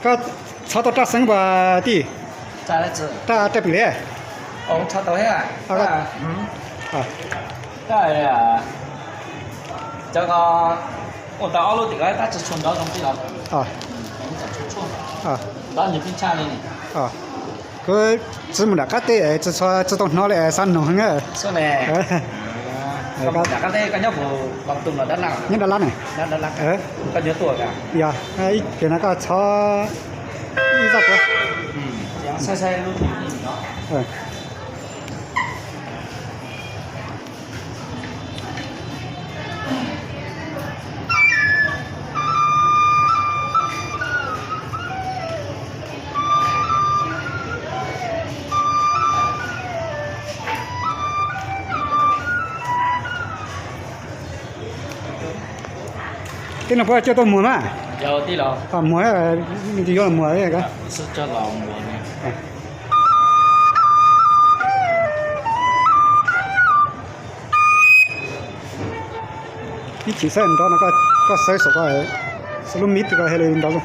Koj txhob tau raj xeeb puas tij? Raj, raj pwm li. Cov ko ua tau ob lub tim ko tab tsis tshua nrov zoo tij los. Nrov nws pib tshaj li. Kuv txiv mus nram qab teb tsis txhob, tsis tau hnov li, xav noog heev. Nram qab teb koj nyob puas, nyob Dab Lab ne? Koj nyob tuaj? Yog, ib pliag no koj txhob ib zaj puas. Tij laug, puas coj tau muag mas? Muag, yuav los muag. Ib chim xav nrov no koj xav saum ko, xav lub mic ko hais li nrov zoo.